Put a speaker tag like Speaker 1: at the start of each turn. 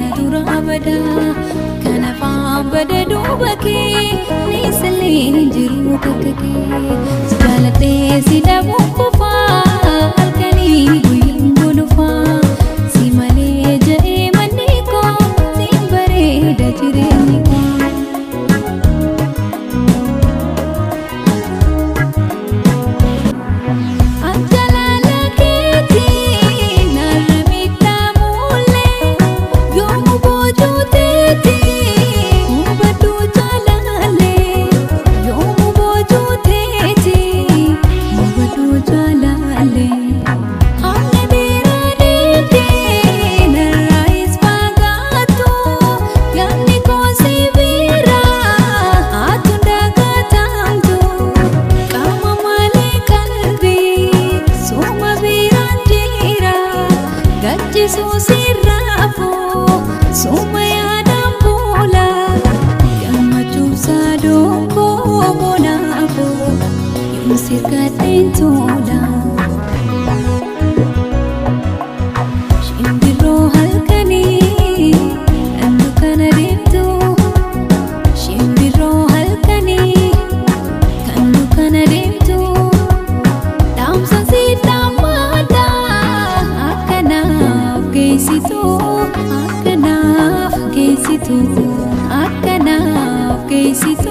Speaker 1: na dura badaa kana faan bada duuba kee niisalee jiru bakka kee jaaladhee si dhabuun kufaa halkanii guyyaan golufaa si malee ja'ee manni koo siin bareeda jireenyi koo. Shimbirroo halkanii kan dukkana deemtu, shimbirroo halkanii kan dukkana deemtu, dhaamsa si dhaammadha akkanaaf geessitu, akkanaaf geessitu, akkanaaf geessitu.